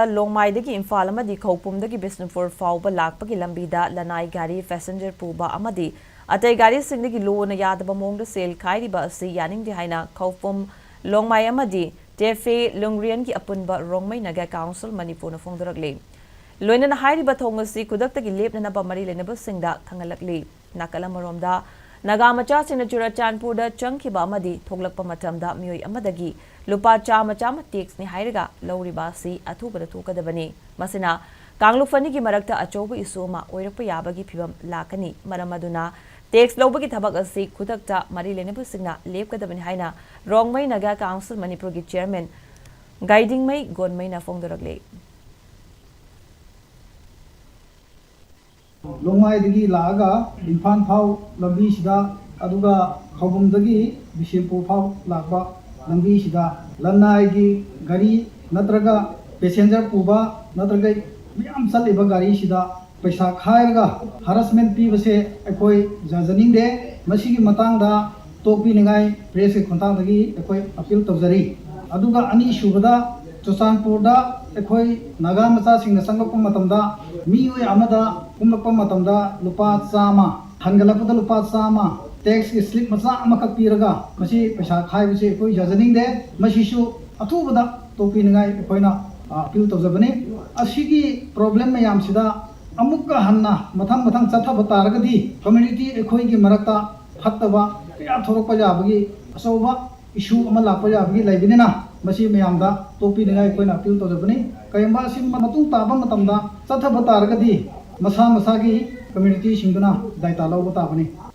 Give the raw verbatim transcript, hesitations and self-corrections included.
ꯂꯣꯡꯃꯥꯏꯗꯒꯤ ꯏꯝꯐꯥꯜ ꯑꯃꯗꯤ ꯈꯧꯄꯨꯝꯗꯒꯤ ꯕꯤꯁꯅꯨꯄꯨꯔ ꯐꯥꯎꯕ ꯂꯥꯛꯄꯒꯤ ꯂꯝꯕꯤꯗ ꯂꯅꯥꯏ ꯒꯥꯔꯤ ꯄꯦꯁꯦꯟꯖꯔ ꯄꯨꯕ ꯑꯃꯗꯤ ꯑꯇꯩ ꯒꯥꯔꯤꯁꯤꯡꯗꯒꯤ ꯂꯣꯟꯅ ꯌꯥꯗꯕ ꯃꯑꯣꯡꯗ ꯁꯦꯜ ꯈꯥꯏꯔꯤꯕ ꯑꯁꯤ ꯌꯥꯅꯤꯡꯗꯦ ꯍꯥꯏꯅ ꯈꯧꯄꯨꯝ, ꯂꯣꯡꯃꯥꯏ ꯑꯃꯗꯤ ꯇꯦꯐꯦ ꯂꯨꯡꯔꯤꯌꯟꯒꯤ ꯑꯄꯨꯟꯕ ꯔꯣꯡꯃꯩ ꯅꯥꯒꯥ ꯀꯥꯎꯟꯁꯤꯜ ꯃꯅꯤꯄꯨꯔꯅ ꯐꯣꯡꯗꯣꯔꯛꯂꯤ꯫ ꯂꯣꯏꯅꯅ ꯍꯥꯏꯔꯤꯕ ꯊꯧꯑꯣꯡ ꯑꯁꯤ ꯈꯨꯗꯛꯇꯒꯤ ꯂꯦꯞꯅꯅꯕ ꯃꯔꯤ ꯂꯩꯅꯕꯁꯤꯡꯗ ꯈꯪꯍꯜꯂꯛꯂꯤ꯫ ꯅꯥꯀꯜ ꯑꯃꯔꯣꯝꯗ, ꯅꯥꯒꯥ ꯃꯆꯥꯁꯤꯡꯅ ꯆꯨꯔꯆꯥꯟꯄꯨꯔꯗ ꯆꯪꯈꯤꯕ ꯑꯃꯗꯤ ꯊꯣꯛꯂꯛꯄ ꯃꯇꯝꯗ ꯃꯤꯑꯣꯏ ꯑꯃꯗꯒꯤ ꯂꯨꯄꯥ ꯆꯥꯝꯃ ꯆꯥꯝꯃ ꯇꯦꯛꯁꯅꯤ ꯍꯥꯏꯔꯒ ꯂꯧꯔꯤꯕ ꯑꯁꯤ ꯑꯊꯨꯕꯗ ꯊꯣꯛꯀꯗꯕꯅꯤ꯫ ꯃꯁꯤꯅ ꯀꯥꯡꯂꯨꯞ ꯑꯅꯤꯒꯤ ꯃꯔꯛꯇ ꯑꯆꯧꯕ ꯏꯁꯨ ꯑꯃ ꯑꯣꯏꯔꯛꯄ ꯌꯥꯕꯒꯤ ꯐꯤꯕꯝ ꯂꯥꯛꯀꯅꯤ꯫ ꯃꯔꯝ ꯑꯗꯨꯅ ꯇꯦꯛꯁ ꯂꯧꯕꯒꯤ ꯊꯕꯛ ꯑꯁꯤ ꯈꯨꯗꯛꯇ ꯃꯔꯤ ꯂꯩꯅꯕꯁꯤꯡꯅ ꯂꯦꯞꯀꯗꯕꯅꯤ ꯍꯥꯏꯅ ꯔꯣꯡꯃꯩ ꯅꯥꯒꯥ ꯀꯥꯎꯟꯁꯤꯜ ꯃꯅꯤꯄꯨꯔꯒꯤ ꯆꯤꯌꯔꯃꯦꯟ ꯒꯥꯏꯗꯤꯡꯃꯩ ꯒꯣꯟꯃꯩꯅ ꯐꯣꯡꯗꯣꯔꯛꯂꯤ꯫ ꯂꯣꯡꯃꯥꯏꯗꯒꯤ ꯂꯥꯛꯑꯒ ꯏꯝꯐꯥꯜ ꯐꯥꯎ ꯂꯝꯕꯤꯁꯤꯗ, ꯑꯗꯨꯒ ꯈꯧꯄꯨꯝꯗꯒꯤ ꯕꯤꯁꯦꯝꯄꯨꯔ ꯐꯥꯎ ꯂꯥꯛꯄ ꯂꯝꯕꯤꯁꯤꯗ ꯂꯅꯥꯏꯒꯤ ꯒꯥꯔꯤ ꯅꯠꯇ꯭ꯔꯒ ꯄꯦꯁꯦꯟꯖꯔ ꯄꯨꯕ ꯅꯠꯇ꯭ꯔꯒ ꯃꯌꯥꯝ ꯆꯠꯂꯤꯕ ꯒꯥꯔꯤꯁꯤꯗ ꯄꯩꯁꯥ ꯈꯥꯏꯔꯒ ꯍꯔꯥꯁꯃꯦꯟ ꯄꯤꯕꯁꯦ ꯑꯩꯈꯣꯏ ꯌꯥꯖꯅꯤꯡꯗꯦ꯫ ꯃꯁꯤꯒꯤ ꯃꯇꯥꯡꯗ ꯇꯣꯛꯄꯤꯅꯤꯡꯉꯥꯏ ꯄ꯭ꯔꯦꯁꯀꯤ ꯈꯣꯡꯊꯥꯡꯗꯒꯤ ꯑꯩꯈꯣꯏ ꯑꯄꯤꯜ ꯇꯧꯖꯔꯤ꯫ ꯑꯗꯨꯒ ꯑꯅꯤꯁꯨꯕꯗ, ꯆꯨꯔꯆꯥꯟꯄꯨꯔꯗ ꯑꯩꯈꯣꯏ ꯅꯥꯒꯥ ꯃꯆꯥꯁꯤꯡꯅ ꯆꯪꯂꯛꯄ ꯃꯇꯝꯗ ꯃꯤꯑꯣꯏ ꯑꯃꯗ ꯀꯨꯝꯂꯛꯄ ꯃꯇꯝꯗ ꯂꯨꯄꯥ ꯆꯥꯝꯃ, ꯍꯟꯒꯠꯂꯛꯄꯗ ꯂꯨꯄꯥ ꯆꯥꯝꯃ, ꯇꯦꯛꯁꯀꯤ ꯁ꯭ꯂꯤꯞ ꯃꯆꯥ ꯑꯃꯈꯛ ꯄꯤꯔꯒ ꯃꯁꯤ ꯄꯩꯁꯥ ꯈꯥꯏꯕꯁꯤ ꯑꯩꯈꯣꯏ ꯌꯥꯖꯅꯤꯡꯗꯦ꯫ ꯃꯁꯤꯁꯨ ꯑꯊꯨꯕꯗ ꯇꯣꯛꯄꯤꯅꯤꯡꯉꯥꯏ ꯑꯩꯈꯣꯏꯅ, ꯑ, ꯑꯄꯤꯜ ꯇꯧꯖꯕꯅꯤ꯫ ꯑꯁꯤꯒꯤ ꯄ꯭ꯔꯣꯕ꯭ꯂꯦꯝ ꯃꯌꯥꯝꯁꯤꯗ ꯑꯃꯨꯛꯀ ꯍꯟꯅ ꯃꯊꯪ ꯃꯊꯪ ꯆꯠꯊꯕ ꯇꯥꯔꯒꯗꯤ ꯀꯝꯃ꯭ꯌꯨꯅꯤꯇꯤ ꯑꯩꯈꯣꯏꯒꯤ ꯃꯔꯛꯇ ꯐꯠꯇꯕ ꯀꯌꯥ ꯊꯣꯛꯂꯛꯄ ꯌꯥꯕꯒꯤ ꯑꯆꯧꯕ ꯏꯁꯨ ꯑꯃ ꯂꯥꯛꯄ ꯌꯥꯕꯒꯤ ꯂꯩꯕꯅꯤꯅ ꯃꯁꯤ ꯃꯌꯥꯝꯗ ꯇꯣꯛꯄꯤꯅꯤꯡꯉꯥꯏ ꯑꯩꯈꯣꯏꯅ ꯑꯄꯤꯜ ꯇꯧꯖꯕꯅꯤ꯫ ꯀꯔꯤꯒꯨꯝꯕ ꯑꯁꯤ ꯃꯇꯨꯡ ꯇꯥꯕ ꯃꯇꯝꯗ ꯆꯠꯊꯕ ꯇꯥꯔꯒꯗꯤ ꯃꯁꯥ ꯃꯁꯥꯒꯤ ꯀꯝꯃ꯭ꯌꯨꯅꯤꯇꯤꯁꯤꯡꯗꯨꯅ ꯗꯥꯏꯇꯥ ꯂꯧꯕ ꯇꯥꯕꯅꯤ꯫